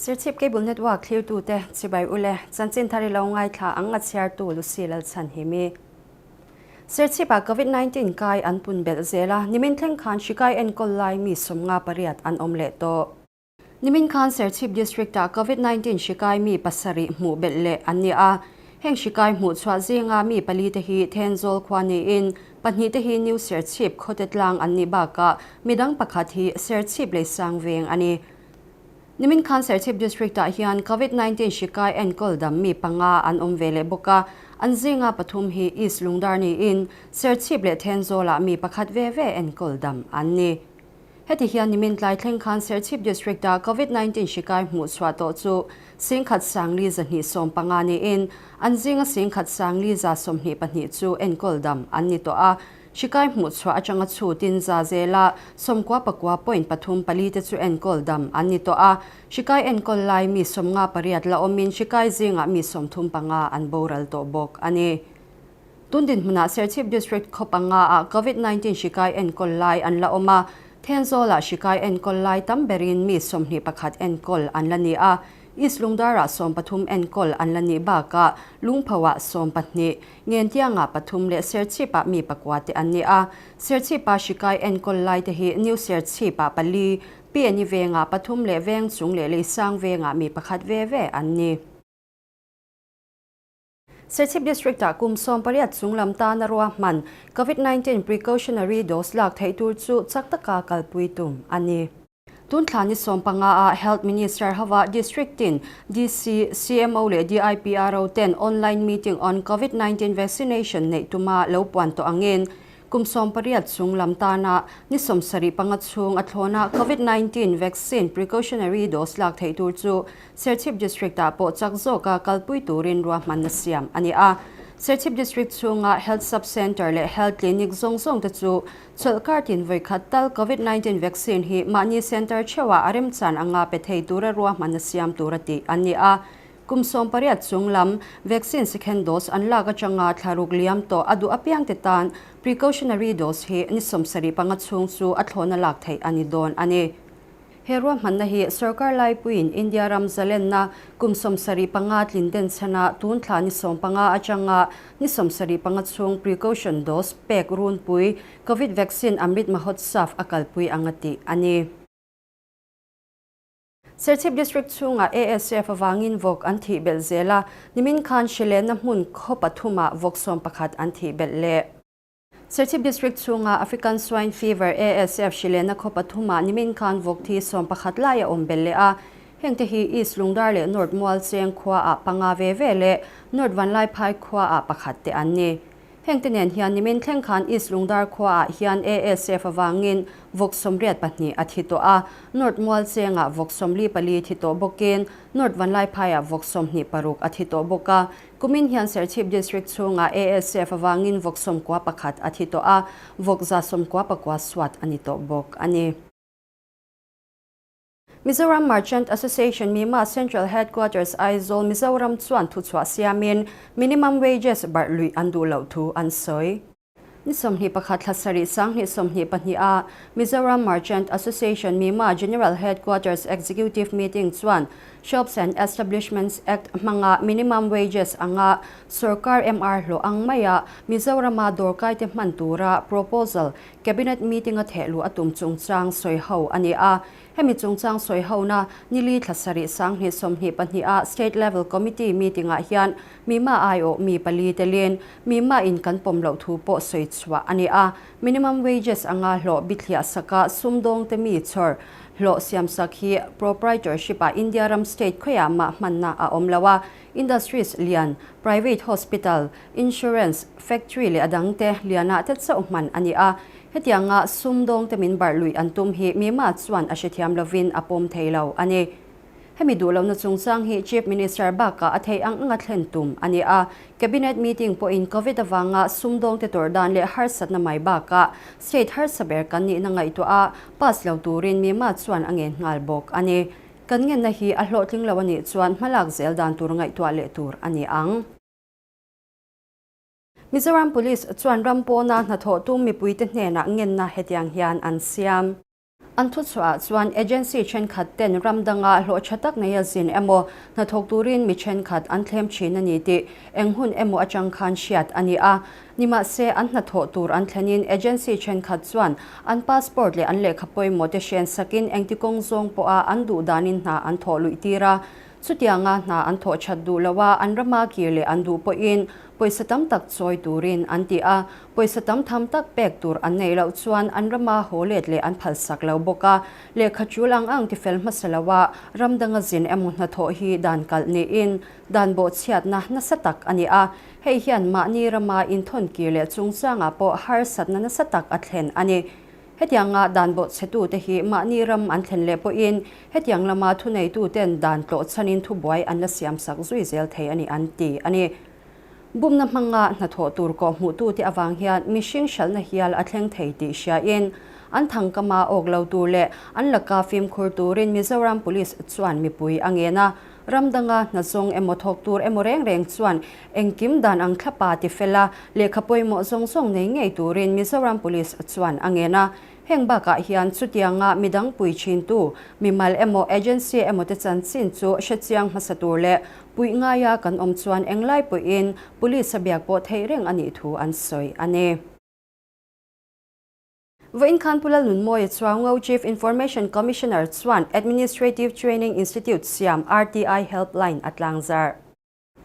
Serchhip Cable Network thlirtute chibai ule, chanchin thar i lo ngaithla ang a chhiartu Lucy Lalchhanhimi. Serchhip-ah Covid 19 kai an pun belh zel a, nimin thleng khan hri kai enkawl lai mi 58 an awm leh tawh. Nimin khan Serchhip District-ah Covid 19 hri kai mi pasarih hmuh belh leh an ni a. Heng hri kai hmuh chhuah zinga mi pali te hi Thenzawl khua niin, pahnih te hi New Serchhip khawte tlang an nih bakah midang pakhat hi Serchhip Leisang veng a ni. Nimin khan Serchhip District-ah hian Covid 19 hri kai enkawl dam mi panga an awm ve leh bawk a, an zinga pathum hi East Lungdar niin Serchhip leh Thenzawlah mi pakhat ve ve enkawl dam an ni. Heti hian nimin tlai thleng khan Serchhip District-a Covid 19 hri kai hmuh chhuah tawh chu 10,000 sangli 215 niin, an zinga 10,000 sangli 122 chu enkawl dam an ni tawh a. Hri kai hmuh chhuah atanga chhutin za zela 99 point pathum pali te chu enkawl dam an ni tawh a. Hri kai enkawl lai mi 58 la awmin hri kai zingah mi 35 an boral tawh bawk a ni. Tun dinhmunah Serchhip District khaw panga ah Covid 19 hri kai enkawl lai an la awm a, Thenzawlah hri kai enkawl lai tam berin mi 21 enkawl an la ni a, East Lungdarah 13 enkawl an la nih bakah Lungphoah 12, Ngentiangah pathum leh Serchhipah mi pakua te an ni a. Serchhipa hri kai enkawl lai te hi New Serchhipah pali, PNI vengah pathum leh Vengchung leh Leisang vengah mi pakhat ve ve an ni. Serchhip District-ah kum 18 chung lam tana ruahman Covid 19 precautionary dose lak theih tur chu chak taka kalpui tum a ni. Tun thla ni 15 ah Health Minister hova District tin DC, CMO leh DIPRO ten online meeting on Covid 19 vaccination neih tuma lo puan tawh angin Kum 18 chung lam tana ni 75 chhung a thlawna Covid 19 vaccine precautionary dose lak theih tur chu Serchhip District-ah pawh chak zawka kalpui turin ruahmanna siam a ni a. Serchhip District chhunga Health Sub-Centre leh Health Clinic zawng zawng te chu chawlhkar tin vawikhat tal Covid 19 vaccine hi mahni centre theuhah a remchan anga pe thei tura ruahmanna siam tura tih an ni a. Kum 18 chung lam vaccine second dose an lak atanga thlaruk liam tawh a duh apiang te tan precautionary dose hi ni 75 chhung chu a thlawhna lak theih a ni dawn a ni. He ruahmanna hi sorkar laipuiin India ram zalenna kum 75 tlin den chhana tun thla ni 15 atanga ni 75 chhung precaution dose pek runpui Covid vaccine Amrit Mahotsav a kalpui anga tih a ni. Serchhip District chhungah ASF avangin vawk an thih belh zel a, nimin khan hrilenna hmun khaw pathumah vawk 11 an thih belh leh. Serchhip District chhunga African Swine Fever, ASF, hrilenna khaw pathumah nimin khan vawk thi 11 lai a awm belh leh a, hengte hi East Lungdar leh North Mualcheng khuaah panga ve ve leh North Vanlaiphai khuaah pakhat te an ni. Hengte nen hian nimin thleng khan East Lungdar khuaah hian ASF avangin vawk 82 a thi tawh a, North Mualchengah vawk 44 thi tawh bawkin North Vanlaiphaiah vawk 26 a thi tawh bawk a. Kumin hian Serchhip District chhungah ASF avangin vawk 91 a thi tawh a, vawk 99 suat a ni tawh bawk a ni. Mizoram Merchant Association Mima Central Headquarters Aizawl Mizoram chuan thuchhuah siamin minimum wages barh luih an duh loh thu an sawi. Ni 21 thla sarih 2022 a Mizoram Merchant Association Mima General Headquarters Executive Meeting chuan Shops and Establishments Act hmanga minimum wages anga sorkar MR hlawh ang maia Mizorama dawrkaite hman tura proposal Cabinet meeting a thehluh a tum chungchang sawi ho a ni a. Hemi chungchang sawi hona nili thla sarih 2022 a State Level Committee meeting ah hian mima aiawh mi pali telin mima in kan pawm loh thu pawh sawi chhuah a ni a. Minimum wages anga hlawh bithliah saka sumdawng te mi chhawr hlawh siamsak hi proprietorship ah India ram state khawiah mah hmanna a awm lo a. Industries lian, private hospital, insurance, factory leh a dangte lianah te chauh hman a ni a. Hetianga sumdawng te min barh luih an tum hi mima chuan a hrethiam lovin a pawm thei lo a ni. Hemi duh lohna chungchang hi Chief Minister bakah a theih ang anga thlen tum a ni a. Cabinet meeting pawhin Covid avanga sumdawng te tawrh dan leh harsatna mai bakah state harsa ber kan nihna ngaihtuah a, pass lo turin mima chuan a ngen nghal bawk a ni. Kan ngenna hi a hlawhtling lo a nih chuan hmalak zel dan tur ngaihtuah leh tur a ni ang. Mizoram Police chuan ram pawna hnathawh tum mipuite hnenah ngenna hetiang hian an siam. An thuchhuah ah chuan agency thenkhat ten ram danga hlawh tha tak neia zin emaw hnathawk turin mi thenkhat an thlem thin a ni tih eng hun emaw atang khan hriat a ni a. Nimahse, an hnathawh tur an thlenin agency thenkhat chuan an passport leh an lehkha pawimawh te hren sakin engti kawng zawng pawha an duh danin hna an thawh luih tir a. Chutianga hna an thawh that duh lo a, an rama kir leh an duh pawhin pawisa tam tak chawi turin an ti a, pawisa tam tham tak pek tur an neih loh chuan an rama haw let leh an phalsak lo bawk a. Lehkha tul ang ang tifel hmasa lo a, ram danga zin emaw hnathawh hi dan kalh niin dan bawhchhiatna nasa tak a ni a, hei hian mahni rama inthawn kir leh chungchangah pawh harsatna nasa tak a thlen a ni. Hetianga dan bawhchhetute hi mahni ram an thlen leh pawhin hetiang lama thuneituten dan tlawh chhanin thubuai an la siamsak zui zel thei a ni an ti a ni. Bumna hmanga hnathawh tur kawhhmuhtute avang hian mihring hralhna hial a thleng thei tih hriain an thangkama awk lo tur leh an laka fimkhur turin Mizoram Police chuan mipui a ngen a. Ram danga hna zawng emaw thawk tur emaw reng reng chuan engkim dan ang thlapa ti fel a, lehkha pawimawh zawng zawng nei ngei turin Mizoram Police chuan a ngen a. Heng bakah hian chutianga midang pui thintu, mimal emaw agency emaw te chanchin chu hrechiang hmasa tur leh puih ngaia kan awm chuan englai pawhin Police a biak pawh theih reng a nih thu an sawi a ni. Vawiin khan Pu Lalnunmawia Chuango Chief Information Commissioner chuan Administrative Training Institute siam RTI Helpline a tlangzarh.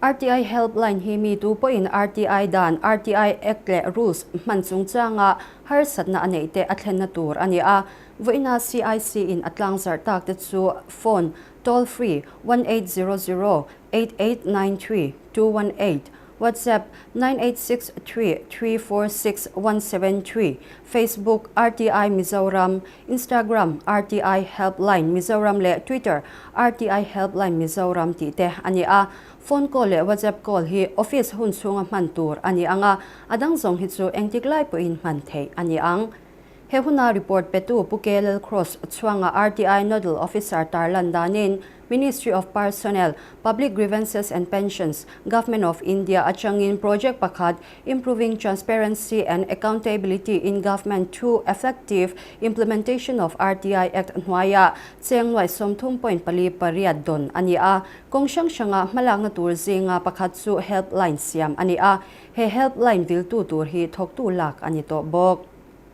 RTI Helpline hi mi tu pawhin RTI dan, RTI Act leh Rules hman chungchanga harsatna a neih te a thlenna tur a ni a. Vawiina CIC in a tlangzarh tak te chu phone toll free 1800 8893 218, WhatsApp, 9863 346 173, Facebook, RTI Mizoram, Instagram, RTI Helpline Mizoram leh Twitter, RTI Helpline Mizoram tih te a ni a. Phone call leh WhatsApp call hi office hun chhunga hman tur a ni ang a, a dang zawng hi chu engtik lai pawhin hman theih a ni ang. He huna report petu Pu KLL Cross chhuanga RTI Nodal Officer tarlan danin Ministry of Personnel, Public Grievances and Pensions, Government of India atangin project pakhat Improving Transparency and Accountability in Government through Effective Implementation of RTI Act hnuaiah cheng nuai 30.48 dawn a ni a. Kawng hrang hranga hmalakna tur zinga pakhat chu helpline siam a ni a. He helpline viltu tur hi thawktu lak a ni tawh bawk.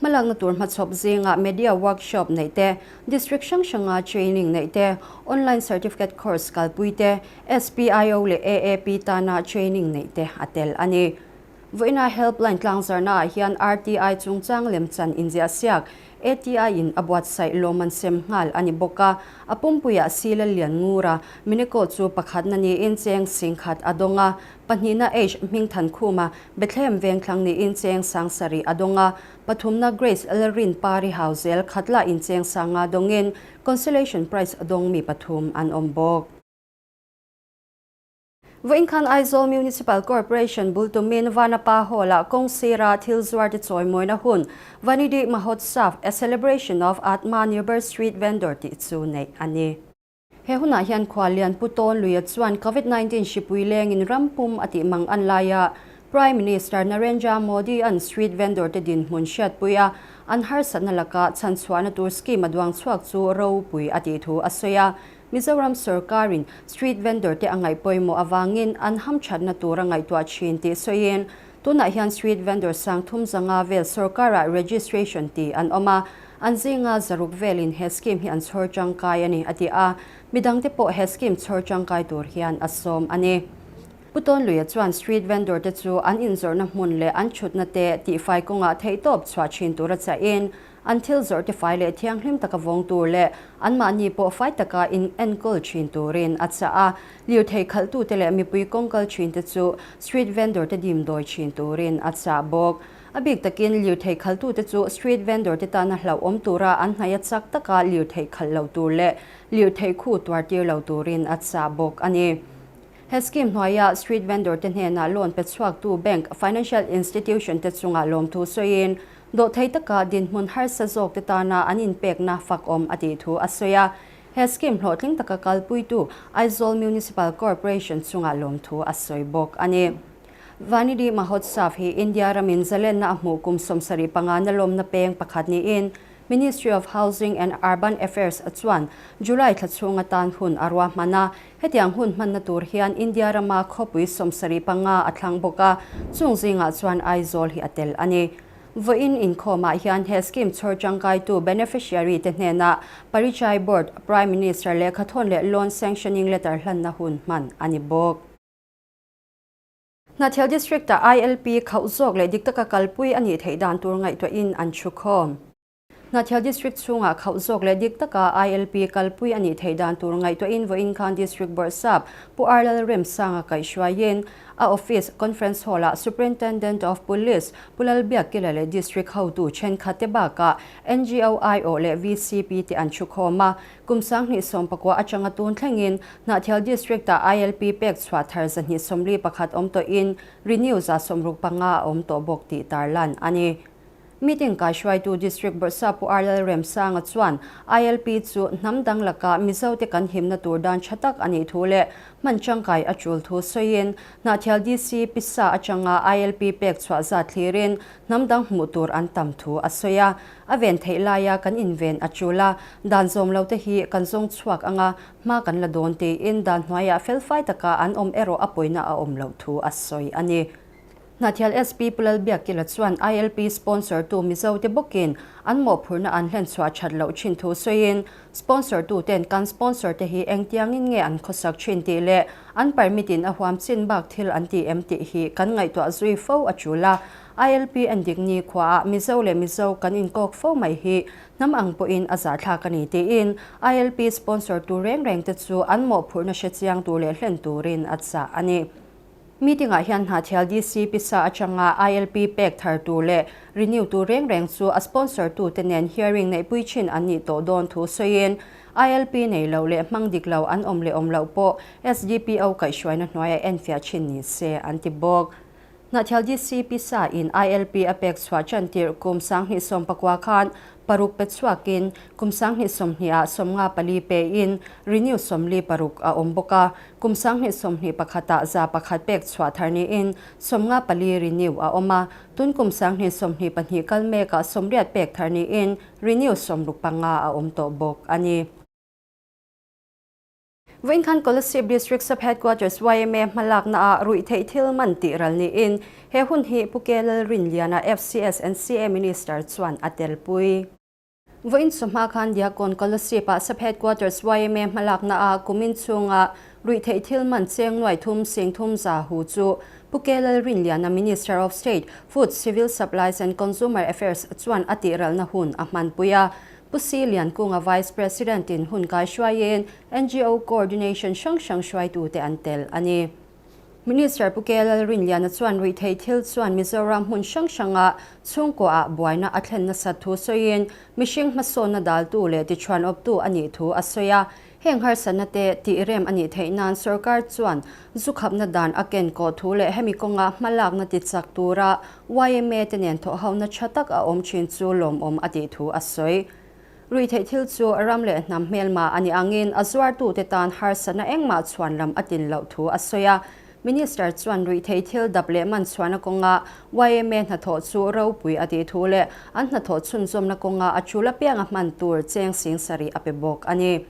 Hmalakna tur hmachhawp zingah media workshop neih te, district hrang hranga training neih te, online certificate course kalpui te, SPIO leh AAP tana training neih te a tel a ni. Vawiina helpline tlangzarnaah hian RTI chungchang lemchan inziahsiak ATI in a buatsaih lawmman sem nghal a ni bawk a, a pumpuiah Sila Lian Ngura, Mineko chu pakhatna niin cheng singkhat a dawng a, Pahnihna H Hmingthankhuma, Bethlehem Vengthlang niin cheng sang sarih a dawng a, pathumna Grace Lalrin Pari Hauzel Khatla in cheng sanga dawngin Consolation Prize dawng mi pathum an awm bawk. Vawiin khan Aizawl Municipal Corporation bul tumin Vanapa Hall-ah kawng sira thil zuarte chawimawina hun Vanidi Mahotsav, A Celebration of Atmanirbhar Street Vendor tih chu neih a ni. He hunah hian Khuallian Pu Tawn Luia chuan Covid 19 hripui lengin ram pum a tih mang an lai a, Prime Minister Narendra Modi an street vendor te dinhmun hriatpui a, an harsatna laka chhanchhuahna tur scheme a duang chhuak chu ropui a tih thu a sawi a. Mizoram sorkarin street vendor te a ngaih pawimawh avangin an hamthatna tur a ngaihtuah thin tih sawiin, tunah hian street vendor sang thum zanga vel sorkarah registration tih an awm a, An zinga zaruk velin he scheme hi an chhawr tangkai a ni, a ti a. Midangte pawh he scheme chhawr tangkai tur hian a sawm a ni. Pu Tawnluia chuan street vendor te chu an inzawrhna hmun leh an thutna te tihfai kawngah theihtawp chhuah thin tura chahin an thil zawrh te fai leh thianghlim taka vawng tur leh anmahni pawh fai taka in enkawl thin turin a chah a. Lirthei khalhtute leh mipui kawngkal thin te chu street vendor te dimdawi thin turin a chah bawk. A bik takin lirthei khaltute chu street vendor te tana hlauhawm tura an hnaih a chak taka lirthei khalh lo tur leh lirthei khu tuar tir lo turin a chah bawk a ni. He scheme hnuaia street vendor te hnenah loan pe chhuaktu bank, financial institution te chungah lawmthu sawiin dawhthei taka dinhmun harsa zawk te tana an inpekna fakawm a tih thu a sawi a. He scheme hlawhtling taka kalpuitu Aizawl Municipal Corporation chungah lawmthu a sawi bawk a ni. Vanidi Mahotsav hi India ramin zalenna a hmuh kum 75 na lawmna peng pakhat niin Ministry of Housing and Urban Affairs chuan July thla chhung atan hun a ruahman a. Hetiang hun hmanna tur hian India rama khawpui 75 a thlang bawk a, chung zingah chuan Aizawl hi a tel a ni. Vawiin inkhawmah hian he scheme chhawr tangkaitu beneficiary te hnenah Parichai Board, Prime Minister lehkhathawn leh loan sanctioning letter hlanna hun hman a ni bawk. Hnathel District-ah ILP khauh zawk leh dik taka kalpui a nih theih dan tur ngaihtuahin an thu khawm. Hnathel District chhungah khauh zawk leh dik taka ILP kalpui a nih theih dan tur ngaihtuahin vawiin khan District Bawrhsap Pu Arlal Remsanga kaihhruaiin a office Conference Hall-ah Superintendent of Police Pu Lalbiakkila leh District hotu thenkhat te bakah NGO aiawh leh VCP te an thu khawm a. Kum 2019 atanga tun thlengin Hnahthial District-ah ILP pek chhuah thar 241 awm tawhin renew 65 a awm tawh bawk tih tarlan a ni. Meeting kaihruaitu District Bawrhsap Pu Arlal Remsanga chuan ILP chu hnam dang laka Mizote kan himna tur dan tha tak a nih thu leh hman tangkai a tul thu sawiin Hnahthial DC pisa atanga ILP pek chhuah zat thlirin hnam dang hmuh tur an tam thu a sawi a. A ven theih laia kan inven a tul a, dan zawm lo te hi kan zawng chhuak ang a, hma kan la dawn tiin dan hnuaiah felfai taka an awm erawh a pawina a awm loh thu a sawi a ni. Hnahthial SP Pu Lalbiakkila chuan ILP sponsor tu Mizo te bawkin an mawhphurhna an hlenchhuah that loh thin thu sawiin sponsor tu ten kan sponsor te hi engtiangin nge an khawsak thin tih leh an permit in a huam chin bak thil an ti em tih hi kan ngaihtuah zui fo a tul a, ILP endik ni khuaah Mizo leh Mizo kan inkawk fo mai hi hnam ang pawhin a zahthlak a ni tiin ILP sponsor tu reng reng te chu an mawhphurhna hre chiang tur leh hlen turin a chah a ni. Meeting ah hian Hnahthial DC pisa atanga ILP pek thar tur leh renew tur reng reng chu a sponsor tu te nen hearing neihpui thin an nih tawh dawn thu sawiin ILP nei lo leh hmang dik lo an awm leh awm loh pawh SDPO kaihhruaina hnuaiah enfiah thin ni se an ti bawk. Hnahthial DC pisa in ILP a pek chhuah tan tirh kum 2019 khan paruk pe chhuakin kum 2020 ah 54 pe in renew 46 a awm bawk a, kum 2021 ah 101 pek chhuah thar niin 54 renew a awm a, tun kum 2022 kal mekah 80 pek thar niin renew 65 a awm tawh bawk a ni. Vawiin khan Kolasib District Sub Headquarters yma hmalakna ah ruih theih thil man tih ral niin he hun hi Pu Ke Lalrinliana FCS and CA Minister chuan a telpui. Vawiin chawhma khan Diakon Kolasib ah Sub Headquarters yma hmalakna ah kumin chhunga ruih theih thil man cheng nuai thum sing thum za hu chu Pu Ke Lalrinliana Minister of State, Food, Civil Supplies and Consumer Affairs chuan a tih ralna hun a hmanpui a. Pu Si Liankunga Vice President in hun kai hruaiin NGO Coordination hrang hrang hruaitute an tel a ni. Minister Pu K Lalrinliana chuan ruihtheih thil chuan Mizoram hmun hrang hranga chhungkuaah buaina a thlen nasat thu sawiin mihring hmasawnna daltu leh tichhuanawptu a nih thu a sawi a. Heng harsatna te tih rem a nih theih nan sorkar chuan zu khapna dan a ken kawh thu leh hemi kawnga hmalakna ti chak tura yma te nen thawhhona tha tak a awm thin chu lawmawm a tih thu a sawi. Ruihtheih thil chu ram leh hnam hmelma a nih angin a zuartute tan harsatna engmah chhuan lam a tlin loh thu a sawi a. Minister chuan ruihtheih thil dap leh man chhuahna kawnga yma hnathawh chu ropui a tih thu leh an hnathawh chhunzawmna kawnga a tul apianga hman tur cheng 7000 a pe bawk a ni.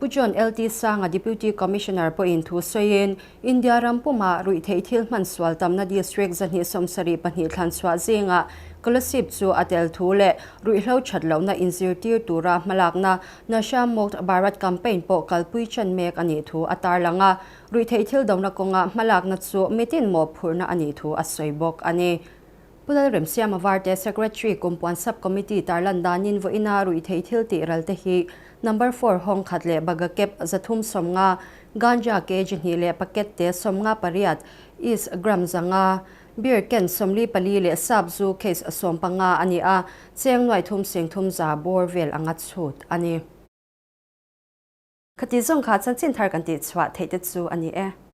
Pu John LT Sanga Deputy Commissioner pawhin thu sawiin India ram pumah ruihtheih thil hman sual tamna District 272 thlan chhuah zingah Kolasib chu a tel thu leh ruihhlo that lohna inzirtir tura hmalakna Nasha Mukt Bharat campaign pawh kalpui chan mek a nih thu a tarlang a. Ruihtheih thil dona kawnga hmalakna chu mitin mawhphurhna a nih thu a sawi bawk a ni. Pu Lalremsiama Varte Secretary Kumpuan Sub Committee tarlan danin vawiina ruihtheih thil tih ral te hi Number four hawng khat leh baga kep 350, ganja kg hnih leh packet te 58, is gram 500, beer can 44 leh sap zu case 15 a ni a, cheng nuai thum sing thum za bawr vel anga chhut a ni. Khati zawng kha chanchin thar kan tih chhuah theih te chu a ni e.